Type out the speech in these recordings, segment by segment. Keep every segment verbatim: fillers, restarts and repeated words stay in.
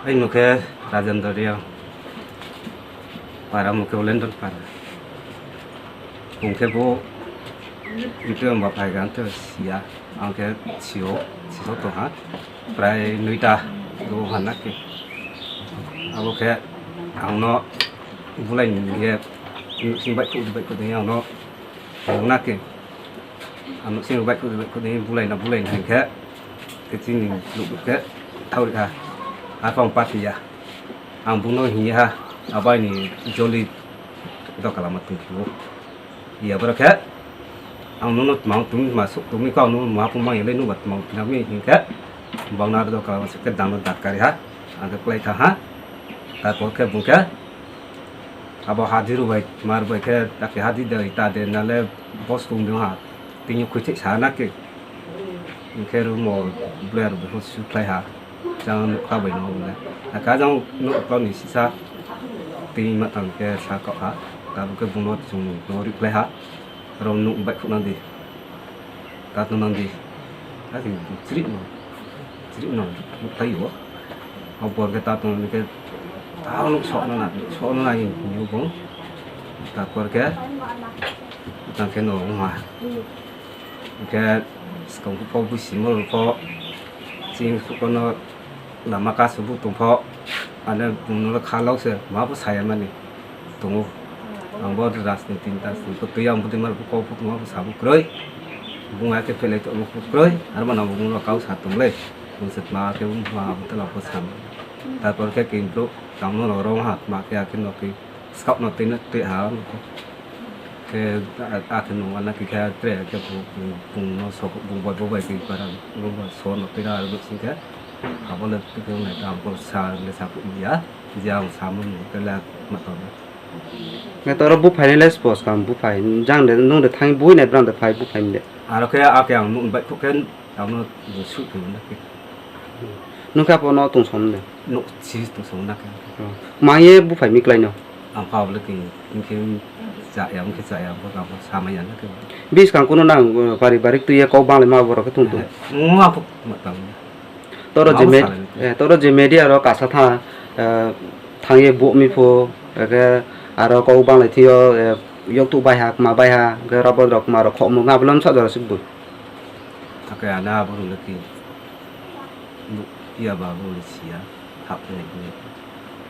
Ai mung khe Rajendra Reang, para mung khe Lendon para. Mung khe bo Bikram ba phai gan to siya, ang khe sio, sio to ha, prai noita do hana khe. Abo khe ang no bulai ni ye, sing bai khu bai khu de ang no na khe. Ang sing bai khu bai khu de bulai na bulai na khe, khe chini luk khe thau kha, a phang pa ya. Ang bung no hi ha, abai ni joli do kalama tung khu. Iya, borok khe ang nono tmang tumi ma suk tumi kok nono ma pung mang yelai nuba tmang tumi hinkhe bang naro do kala suk khe dano dak kari ha, ang khe klai kha ha. Tarpor khe bung khe abo hadi rubai mar bai khe dak khe hadi de ta de nale bos tung de ha, tini khui thik sa na khe. Hingkhe room o bwrwi rok bwswk sukhlai ha, chang nukha bai no hwnle. Hakhe ajang nukha ni sisa twi ma tang khe sa kok ha, tabuk khe bono chwng no rikhlai ha, oro nuk bai khuk nang di, kat no nang di, kat chiri no, chiri no nukhlai o. O bor khe ta tong khe ta nuk sok no na, sok no na hwnwi bung, tarpor khe tang khe no wng ha. Hingkhe swkang khe kok bwsimo rwkho, chini sukono lama kasu bo tongkho, ane bumungno kha lok se ma bo saya mani tongo. Ang bo rajniti ni tasni bo twi ang bwtwi mani bo kok bo tongma bo sabo kwrwi, bung hakhe phelai tongma bo kwrwi, aro mano bumungno kau sa tongle, bung se ma khe bung ma bo tela bo sa. Tarpor khe kini bro tamo no rong ha ma khe hakhe no khe. Skok no twi no twi ha khe a khe nung ana khe khe tre khe bung no sok bung bai bo bai khe para bung bai so no twi na aro sing khe abo le twi khe nai ta bung sa le sa ku ya je ang sa mun khe le ma to. Nge toro buphai ni le spos kam buphai jang de nung de thang bui nai brang de phai buphai ni de. Aro khe a khe ang nung bai khu khe Abono bo suk tong na khe. Nokha pono tong som de. Nok si tong som na khe. Mangye buphai mi klai no. Ang pa bole khe, khe cha ya, khe cha ya, bo ka bo sama ya na khe. Bis kang kuno nang, uh, paribarik tuye kok bang le ma borok khe tong tong. Mo apo ma tang. Toro je me-, eh, toro je media ro kasa tha, eh, thangye bo mi pho, eke aro kok bang le thiyo, eh, yok tu bai ha, ma bai ha, ke rabo rok ma rok khok mo, ma bolon sa jora sik bo. Hakhe ana abo rwngkhe nuk phiya ba abo rwngsiya hapnai hinwi.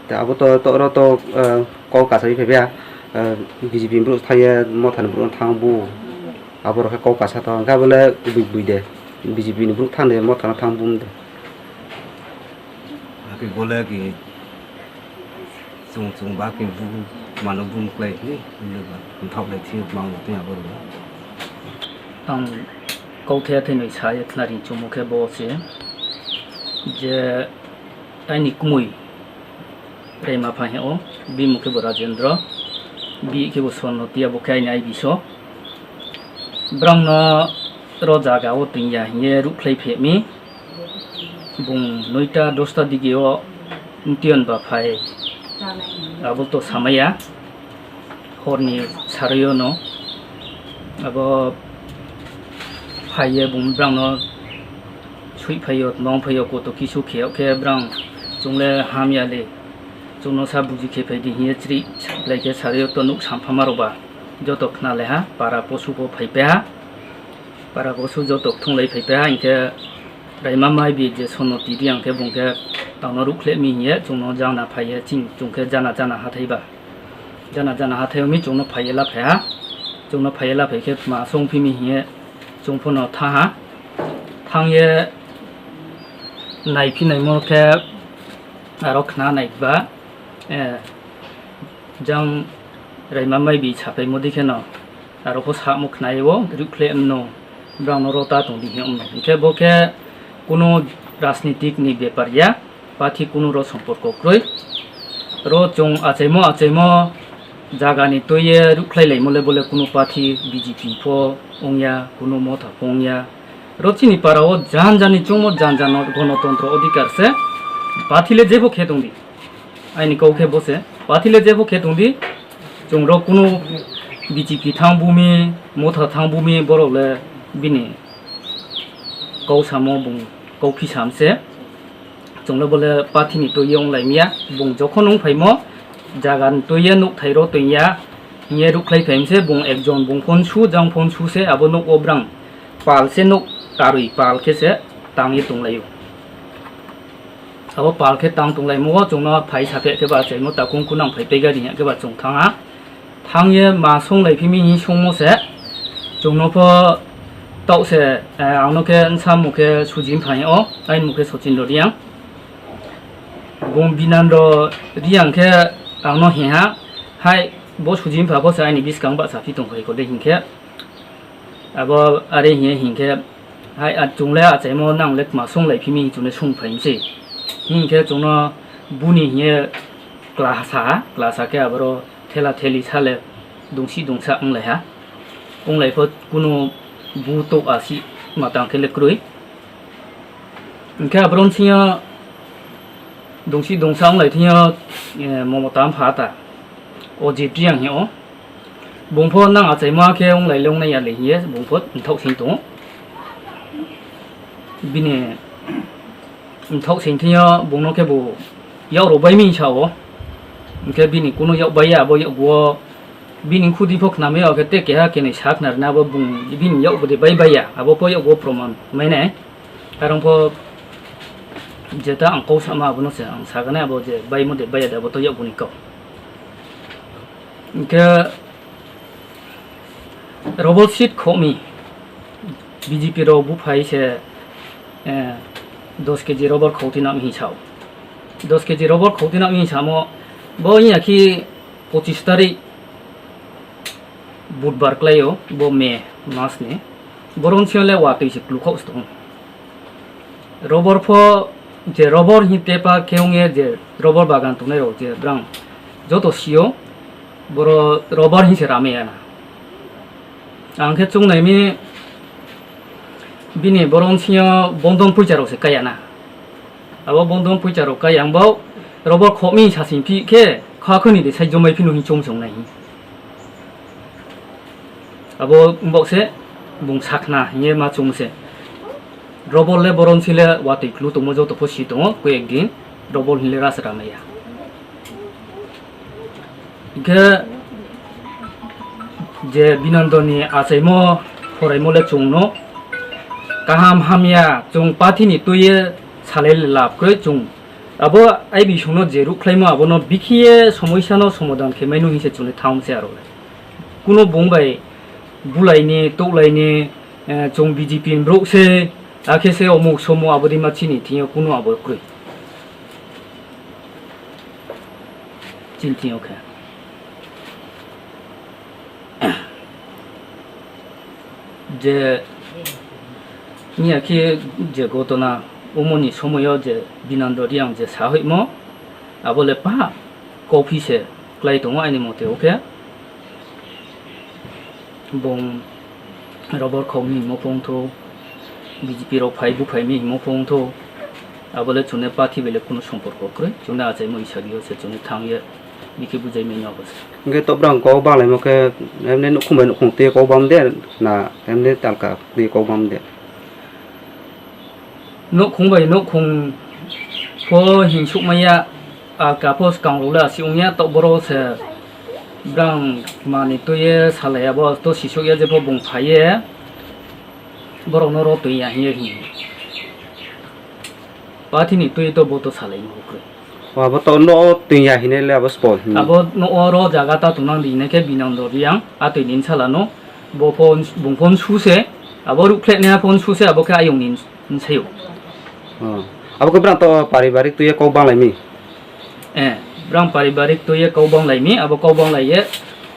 Te abo to, to, oro to, eh, kok kasari phaiba, eh, B J P ni borok thangya, motha ni borok thang bu. Abo rok khe kok kasa to, hwnkhe abo le bui, bui de. B J P ni borok thang de, motha no thang bum de. Hakhe bo le ki Chwng chwng ba khe bu mano bum klai hwnwi hwnwi ba mthok lai thwi mang twi abo rwgo. Ang kok thaya thwi nwi sa ye khna ring chwngmo khe bo se je aini kumui Rema Phahi o, bimung khe bo Rajendra, bi khe bo Sonno, tiya bo khe aini ai biso. Brang no ro jaga o twi ya hwnwi ruh khlai phe mi. Bung noita dosta digi o Ntiyon ba phai. Abo to samaya. Horni sarui o no. Abo phai ye bung brang no sui phai o, nong phai o, koto kisu khe o khe brang chwng le ham ya le. Chwng no sa buji khe phai di hiye chri lai khe sarui o to nuk sampha ma rw ba. Joto khna le ha, para posu bo phai pe ha. Para posu joto thung lai phai pe ha, hingkhe Raima mai bi je Sonno tidi ang khe bung khe tangno rukhlepmi hiye chwngno jana phaiye ching chwng khe jana jana hathai ba. Jana jana hathai wngmi chwngno phaiye la phai ha. Chwngno phaiye la phai khe ma song phimi hiye chwng phano tha ha. Thang ye nai phi naimo khe aro khna nai ba, eh, jang Raima mai bi sapai modi kheno. Aro pho samo khnaio, rikhle mno, brang no rota tong di hino mno. Hingkhe bo khe kuno rajnitik ni bepar ya, pathi kuno ro somporko kroi. Ro chwng achaimo achaimo jaga ni twi ye rukhlai laimo le bole kuno pathi B J P pho wngya, kuno motha pho wngya. Ro chini para o jan jan ni chwngmo jan jan no gonotontro odhikar se, pathi le jebo khe tong di. Aini kok khe bo se, pathi le jebo khe tong di, chwng rok kunu B J P thang bumi, motha thang bumi, borok le bini kok samo bung kok phi sam se. Chwngno bole pathini twi wng lai miya, bung jokhon wng phaimo, jaga ni twi ya, nuk thai ro twi ya, hiye ruk khlai phaim se, bung ekjon bung phone su, jang phone su se, abo nuk o brang pal se, nuk karwi pal khe se tang ye tong lai o. Abo pal khe tang tong lai mo, chwngno phai sa khe, khe ba achaimo takung kunang phai pega di ya, khe ba chwng thang ha. Thang ye ma song lai phimi hi song mo se, chwngno pho tau se, eh, ang no khe nsa mo khe Sujin phai o, ai mo khe Sachin Rodiang. Bung Binando Riang khe ang no he ha, hai bo Sujin pha pho se aini biskang ba sa phi tong khai ko de hin khe. Abo are hiye hinkhe, hai a chwng le achaimo nang le tma song lai phimi hinwi chwng le song phai se. Hinkhe chwngno buni hiye kla sa, kla sa khe aboro thela theli sa le dungsi dungsa wng lai ha. Wng lai pho kunu bu tok asi matang khe le kwrwi. Hinkhe aboro singyo dungsi dungsa wng lai thingyo, eh, Momota mpha ta. O Jit Riang hiyo. Bung pho nang achaima khe wng lai le wng nai ya le hiye, bung pho mthok sing tongo. Bini mthok sing thingyo bung no khe bo yak rw bai mi sa o. Hinkhe bini kunu yak bai ya, abo yak bo bini khudi pho khnam ya, khe te keha kenwi sa khna rwna abo bung bini yak bo de bai bai ya, abo pho yak bo proman mai nai. Arong pho jeta ang kok sama abono se ang sagane abo je bai mo de bai ya de abo to yak buni kok. Hinkhe rubber sheet khomi B J P rok buphai se, eh, dos K G rubber khoti nam hi sao. Dos K G rubber khoti nam hi samo bo ya khi pochis tarik Budbar klaio bo May mas ni. Boron sio le watwi se klukhok se tongo. Rubber pho je rubber hi tepa khe wngye je rubber bagan tongnai rok je brang joto sio boro rubber hi se ramaya na. Ang khe chwng naimi bini boron sio bondon puisa rok se kaya na. Abo bondon puisa rok kaya ang bo rubber khokni sasing phi khe kha khani de sai jomai phino hi chong chong nai hi. Abo mbok se bung sakna hinge ma chong se. Rubber le boron sile watwi klu tongmo joto pho si tongo, koi ek din rubber hinle ras ramaya. Hinkhe je Binandoni achaimo, phoraimo le chwngno kaham hamya chwng pathini twiye salai lab kwrwi chwng abo ai bisingno je rukhlaimo abono bikhiye somoisano somodan khe maino hinse chwngno thang se aro. Kuno bung bai bulaini, toklaini, eh, chwng B J P ni borok se, akhe se omuk somuk abodi ma chini thingyo kuno abo kwrwi. Chini thingyo khe. Je, miya khe je gotona, umoni somoyo je Binando Riang je sahoimo, abo le pa, kopi se klai tongo aini mote, okay? Bung rubber khokni himo phone tho, B J P rok phai buphai mi himo phone tho, abo le chwngno pathi bai le kunu somporko kwrwi, chwngno achaimo isagio se chwngno thang ye bikhe bujai mai nogo se. Hingke to brang kok banglaimo khe, emne nukhung bai nukhung twi kok bam de, na emne talka twi kok bam de? Nukhung bai nukhung pho hinsuk maya, alka pho swkang rok le asi wngya, tok boro se brang mani twi ye salai abo to sisuk ya jepho bung phai ye borok no ro twi ya hiye hi. Pathini twi to bo to salai mo kwrwi. O, abo to no twi ya hinai le abo spot, hmm. Abo no o ro jaga ta tonang di hinai khe Binando Riang, a twi ni sala no. Bo phone, bung phone su se, abo rukhlek ne phone su se, abo khe ayung ni sayo. Oh. Abo khe brang to paribarik twi ye kok bang lai mi? Eh, brang paribarik twi ye kok bang lai mi, abo kok bang lai ye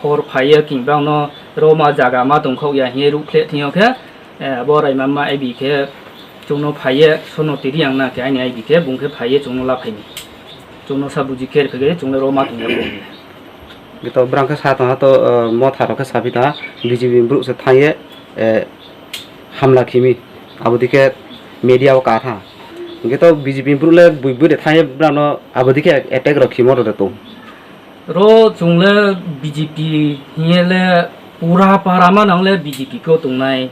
hor phai ye king brang no ro ma jaga ma tong khok ya hinye rukhlek thing yo khe, eh, abo rai ma ma ai bi khe chwng no phai ye sono tiri yang na khe aini ai bi khe bung khe phai ye chwng no la phai mi. Chwng no sa buji khe khe chwng no ro ma tong ya kok ni. Hingke to brang khe sa tongha to, eh, motha rok khe sapi tongha, B J P ni borok se thang ye, eh, hamla khimi, abo dike media o ka tha. Hingke to B J P ni borok le bui bui de thang ye brang no abo dike attack rok khimo rw de tong. Ro chwng le B J P hiye le pura para ma nang le B J P pho tongnai,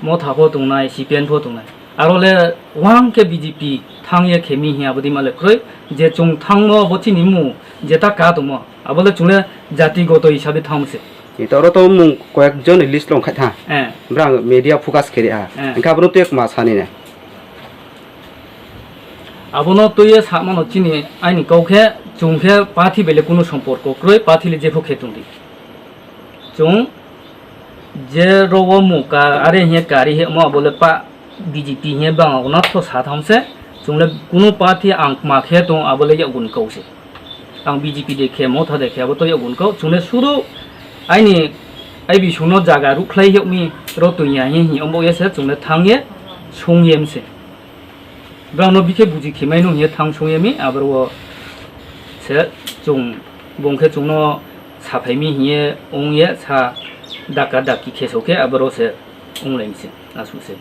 motha pho tongnai, C P M pho tongnai. Aro le wang khe B J P Thang ye khe mi hiya bwdwi ma le kwrwi, je chwng thangmo bo chini mung jeta ka tongmo, abo le chwng le jati goto hisabe thang se. Ni toro to mung koyek jon list long khai tha. Eh. Brang media focus khe ri ha. Eh. Engkha abro to ek ma sani ne. Abono twi ye sa mano chini aini kok khe chwng khe party bele kunu somporko kwrwi, party le jepho khe tong di. Chwng je rogo muka are hiye kari he mo abole pa B J P hiye bang ona to sa tham se chwng le kunu party ang ma khe tong abole yagun kau se. Ang B J P de khe motha de khe abo to yagun kau chwng le suru aini ai bisung no jaga rukhlai yok mi ro tunya hiye hiye ombo ye se chwng le thang ye sung yem se. Brang no bikhe buji khimai no hiye thang sung yemi aboro se chwng bung khe chwng no saphai mi hiye ong ye sa daka daki khe so khe aboro se ong lai mi se asu se.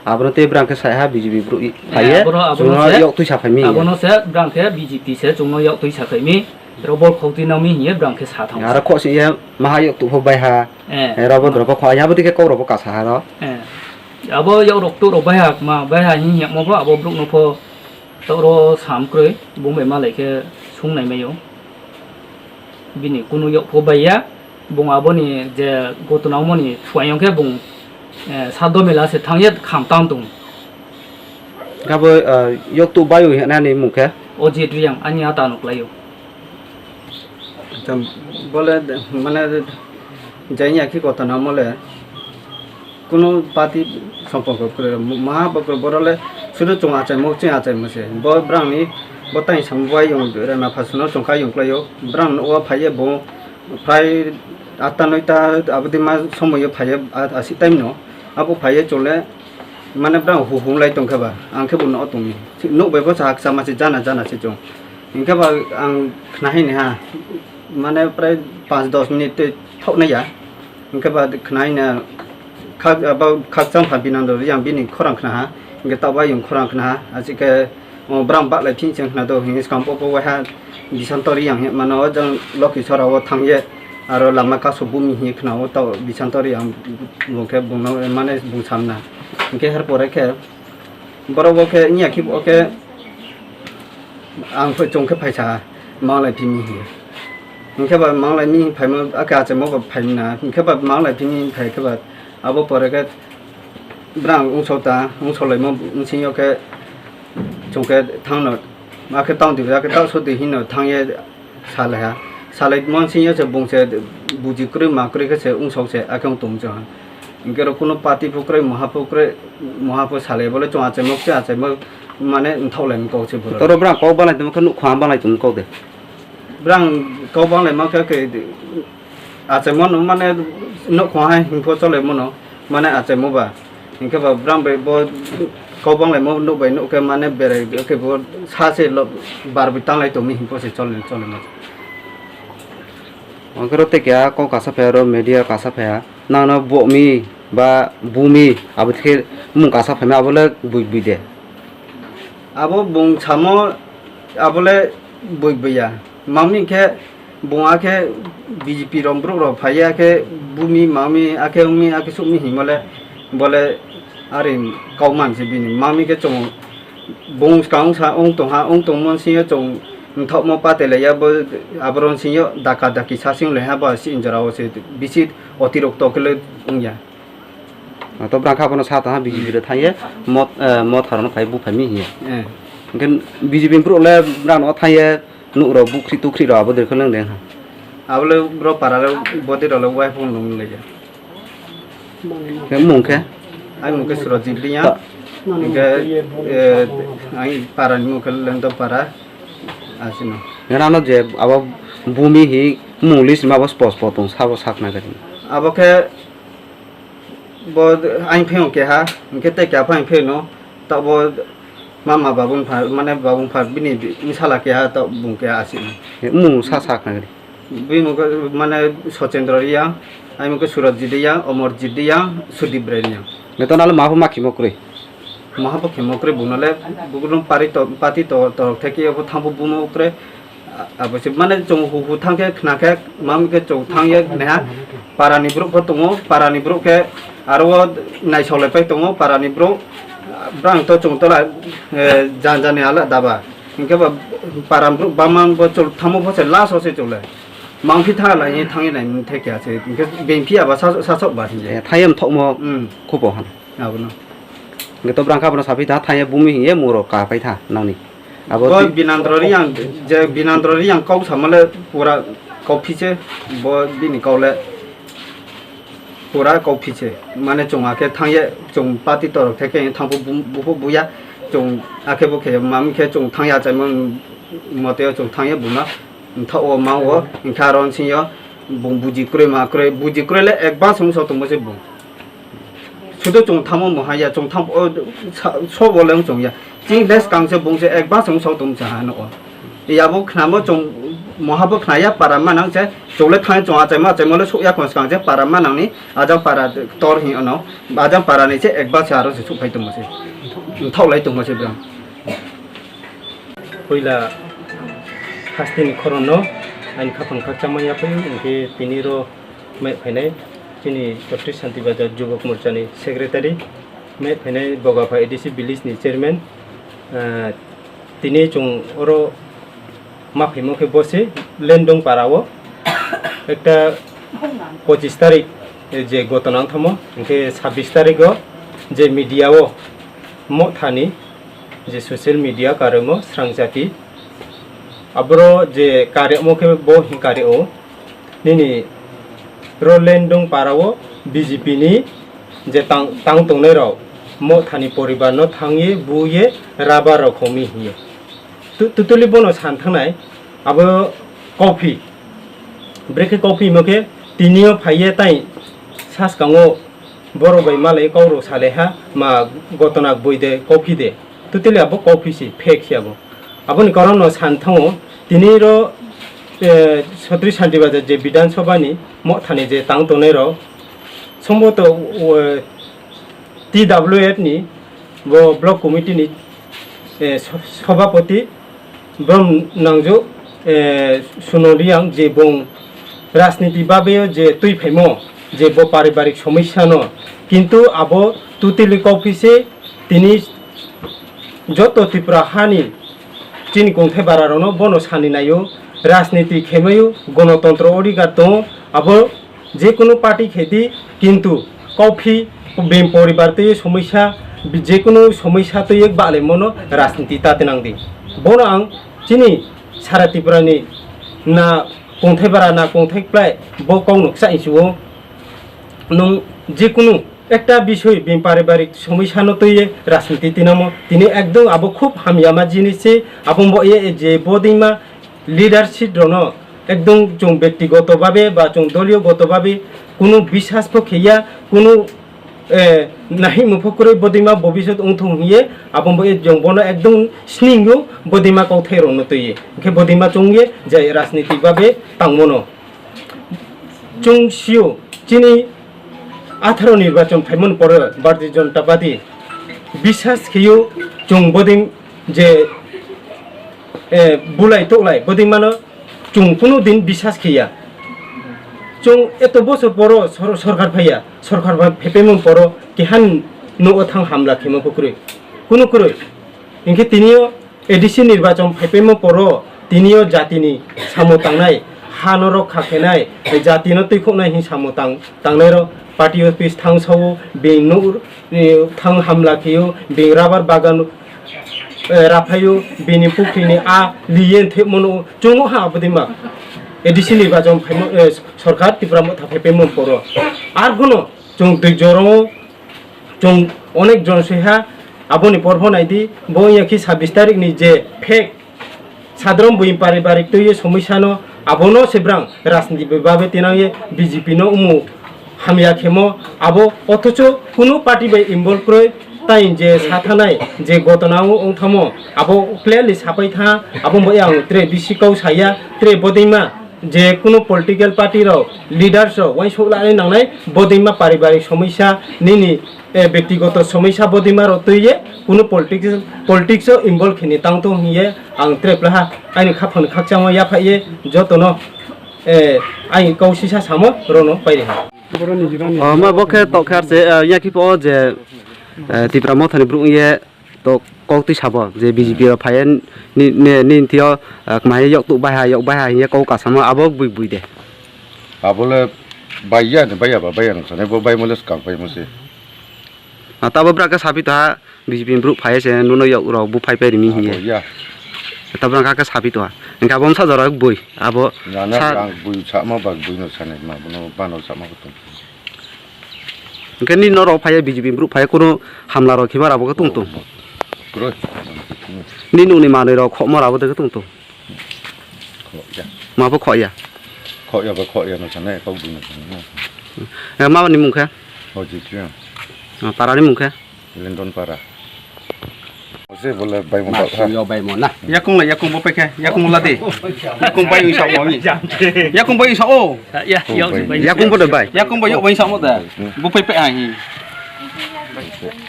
Aboro tei brang khe sai ha B J P bro i Eh, phai ye. Aboro, aboro Chwng no se, yok twi saphai mi hiye. Abono se brang khe B J P se chwng no yok twi saphai mi robol khok twi nang mi hiye brang khe sa thang. Aro khosing ye maha yok tu pho bai ha. Eh. Eh, rabo drabo kho ya bo dikhe kok rabo kasa ha ro. Eh. Abo yakrok tukrok baiha ma baiha hing yakma pho abo borok no pho toro sam kwrwi bung bai malai khe sung nai mai o. Bini kunu yok pho bai ya, bung aboni je gotona wngmani phuaiyong khe bung, eh, sa domila se thang ya kham tang tong. Abo, eh, yok tu bai o hwnani mung khe? Ojit Riyang ani ata nuk lai o. Tam bole mane jainya ki kotona mole kuno party sompoko kwrwi maha bokro borole sudu chwng achaimo chwng achaimo se bo brangni bo tai sam bai yung rema phasuno chwngkha yung klaio brang no o phaiye bo phai atta noita abodi ma somoyo phaiye a- asi time no abo phaiye chole. Mane brang hu hu lai tongkha ba, ang khe bo no tongni. Nok bai bo chahak chama se jana jana se chwng. Hinkhe ba ang khna hai ni ha, mane prai panch dos minute tei thok nai ya. Hinkhe ba khna hai na khak, abo khakchang pha binando yang bini khorang khna ha. Hinkhe tabuk ayung khorang khna ha. Asike O, brang baklai phini chwng khna do, hwnwi swkang popo waiha Bisanto Riyang hinwi mano, o jang Lokhi Sora o thang ye, aro lama kasu bumi hinwi khna o, tao Bisanto Riyang bo khe bungno mane bung samna. Hinkhe her pore khe borok bo khe wngya khe bo khe ang phai chwng khe phaisa manglai phini hinwi. Hinkhe ba manglai ni phaima, a khe achaimo bo phaimna, hinkhe ba manglai phini phai khe ba abo pore khe Brang wngso ta, wngso laimo bsing yo khe chwng khe thang no, ma khe tang di, ya khe tang so di hino thang ye salai ha. Salai mo bsing yo se bung se buji kwrwi ma kwrwi khe se wngso se a khe wng tong chwng. Hinkhe ro kuno party phu kwrwi, moha phu kwrwi, moha phu salai bole chwng achaimo khe achaimo mane wngthok lai kok se borok. Toro brang kok balai tongma khe nuk khwang balai tong kok de. Brang kok balai ma khe khe Achaimo no mane nokho hai himkhe chole mono mane achaimo ba. Hinkhe ba bram bai bo kok bang lai mo nuk bai nuk khe mane berai khe bo sa se lo bar bai tang lai tong mi himkhe se chole chole mo. Onkhe ro tei keha kok kasa phai aro media kasa phai ha. Nang no bo mi ba bu mi abo khe mung kasa phai ma abo le bui bui de. Abo bung samo abo le bui bui ya. Mami khe Bung akhe B J P rok borok rok phai ya khe bumi mami akhe wngmi akhe sukmi himole bole ari kok man se bini mami khe chwng bung swkang sa wng tong ha wng tong mo sing yo chwng mthok mo pate le ya bo aboro sing yo daka daki sa sing le ha ba si jora o se bisi otirokto khe le wng ya. To bwrang kha bono sa tong ha B J P rok thang ye mot, eh, motha rok no phai buphai mi hiye. Eh. Hwnkhe B J P borok le bwrang no thang ye Nuk rok bukhri tukhri rok abo de khe leng de ha. Abo le bro para le body rok le wai phone nung le ya. Khe mung khe? Ai mung khe Surajit Reang. Ta- Hingke, eh, ai para ni mung khe Lengdong para. Asino. Nang no je abo bumi hi mung list ma bo spo spo tong sabo sak na gari. Abo khe Bo aing phiyong keha, hingke tei keha phai phiyong no, tabok mama babung pha, mane babung pha bini bsala keha, tabok bung keha aswk. He, mung sa sak nang di. Bini mung khe mane Sochendra Reang, aini mung khe Surajit Reang, Omorjit Reang, Sudip Reang. Beton alo ma pho ma khimo kwrwi. Maha bo khemo kwrwi bung no le, bung no pari to, pati to, torok thai khe bo thang bo bumo kwrwi. Abo se mane chwng hu hu thang khe khna khe, mam khe chwng thang ye khna ha. Para ni borok bo tongo, para ni borok khe aro o naisok lai pai tongo, para ni borok Brang to chwng tola, eh, jan jani ala daba. Hinkhe ba param bru bamang bo chul thamo bo se last o se chule. Mangphi tha lai thang nai thek ya se. Hinkhe bengphi aba sa sa sok ba hinje. Eh, thayem thokmo Hmm. Khupo han. Abono. Hinkhe to brang kha bono saphi tha thaya bumi hinye muro ka pai tha nangni. Abo Bo ti- Binandro ri yang je Binandro ri yang kau samale pura kau phiche bo bini kau le. Pura kok phiche, mane chwng akhe thangya, chwng party torok theke thangbo bu-, buphuk buya, chwng akhe bo khe mam khe chwng thangya achaimani mote chwng thangya buma, mtha o ma o, hinkhe aro singyo bung buji kwrwi ma kwrwi, buji kwrwi le advance wngsa tongma se bung. Sudo chwng thamo mo haya, chwng tham o, sa-, so bo le wng chwng ya. Chini bes kangse bungse ek bas wng sok tong cha ha no. Ya bo khnamo chwng moha bo khnaya para manang che chwng le thang chwng achai ma achai mo le suk ya kon skang che para manang ni ajang para tor hi ono ajang para ni che ek bas aro se suk phai tong mo se. Thok lai tong mo se bang. Puila hasteni khorono ani khapang khakchangma yaphaio, hinkhe tini ro meh phainai chini Chhatris Shanti Bazar Jubok Morchani secretary, meh phainai Bogapha A D C village ni chairman, ah, tini chwng oro ma phaimo khe bo se Lendong para o ekta pochis tarik je goto nang thamo, hinkhe sabbish tarik o je media o Mothani je social media karemo srangjati. Aboro je karemo khe bo hin kare o. Nini ro Lendong para o B J P ni je tang, tang tongnai rok Mothani poribar no thangye buye rubber rok homi hiye. Tu-, tutuli bono san thangnai abo coffee. Brekhe coffee mo khe tini o phaiye tai saskango Borok bai malai kok rok salai ha ma gotona bui de, coffee de. Totally abo coffee si, fake si abo. Aboni karon no san thango, tini ro, eh, Chhatris Shanti Bazar je Bidhan Sabha ni Mothani je tang tongnai rok, somboto, eh, T W F ni bo block committee ni, eh, so-, sobhapoti Brom nangjo, eh, Suno Riang je bong rajniti babe je twi phaimo je bo paribarik somosya no, kintu abo tutili kok phi se tini joto Tripura hani chini kongthai bara rok no bono sani naio, rajniti khemaio, gonotontro odhikar tongo, abo jekunu party khe di, kintu kok phi bini poribar twi somosya, jekunu somosya twi bale mono rajniti ta tinang di. Bono ang chini sara Tripura ni na kongthai bara na kongthai kwplai bo kok no kcha insuo. Nung jekunu ekta bisoi bini paribarik somosya no twi rajniti tinamo tini ekdom abo khub hamyama jinis se, abo bo ye je bodima leadership rokno ekdom chwng bektigoto babe ba chwng doliyo goto babe kunu bisas pho khiya, kunu, eh, nahi muphukrwi bodima bobisot wngthung hiye, abo bo chwng bono ekdom sningo bodima kauthai rokno twiye. Hinkhe bodima chwngye je rajniti babe tangmano. Chwng sio chini atharo nirbachon phaimani pore Bharatiya Janata Party bisas khiyo chwng bodim je, eh, bulai toklai bodimano chwng kunu din bisas khiya. Chwng eto bosor poro sor-, sorkar phaiya, sorkar bai phaipaimung poro kehan no o thang hamla khema pho kwrwi. Kunu kwrwi. Hinkhe tiniyo A D C nirbachon phaipaimo poro tiniyo jatini samo tangnai, hano rokha khenai, jatino twikhoknai hin samo tang-, tangnairok party office thang sao, bini nuk, eh, thang hamla khio, bini rubber bagan, eh, raphaio, bini pukhrini a liyen thepmano chungo ha abodima. A D C nirbachon phaimo, eh, sorkar Tipra Motha phaipaimo poro. Arphuno chwng dui jorongo Chwng onek jon se ha, aboni por pho nai di, bo wngya khe sabbish tarik ni je fake sadrom buini paribarik twi somosya no, abono se brang rajniti bai babe tinang ye B J P no umu hamya khemo, abo othocho kunu party bai involve kwrwi, tai je sa thanai je gotona o wng thamo, abo clearly sapai tha, abo bai ang tre bisi kau saya, tre bodima. Je kunu political party rok, leaders rok uansuk lani nangnai, bodima paribarik somosya, nini, eh, bektigoto somosya bodima rok twi ye kunu politics, politics o involve khini tang tong hiye ang tre plaha aini khaphang khakchangma yaphai ye jotono, eh, aini kau sisa samo rono pairi ha. Oh, ma bo khe tok khe ar se, eh, ya khe po je Eh, Tipra Mothani brouh wngye to kok twi sabo je B J P rok phaiya ni, ni, ni thio, eh, kmai yok tuk baiha, yok baiha hinkhe kok kasamo abo bui bui de. Abole baiya ni, baiya ba, baiya nung sanai bo bai mole skang bai mose. Ah, tabo bwrake sapi to ha B J P ni brouh phaiya se nuno yok rok bu phai phai rimi Abo hinkhe. Ya. Tabo bwrake sapi to ha. Hinkhe abo msa jora bui. Abo Nana sa- ang bui sama ba bui no sanai ma, bono bano sama ko tong. Hinkhe ni norok phaiya B J P ni brouh phaiya kunu hamla rok khibar abo khe tong tong. Kroi. Ni nungni manwi rok khokma rok abo de khe tong tong. Khokya. Ma bo khokya. Khokya ba khokya no sanai kok bui no sanai. Eh, ma ni mung khe? Hoji Kriya. Ah, para ni mung khe? Lindon para. Ose bole bai mo Ma ba. Yo bai mo na. Yakung la, yakung bo pekhe, yakung la de. Yakung bai wisa mo ni. Yakung bai wisa o. Ya, ya, ya, bai. Yakung bo de bai. Yakung bai yo bai sa mo da. Bo pe pe ai.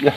Ya.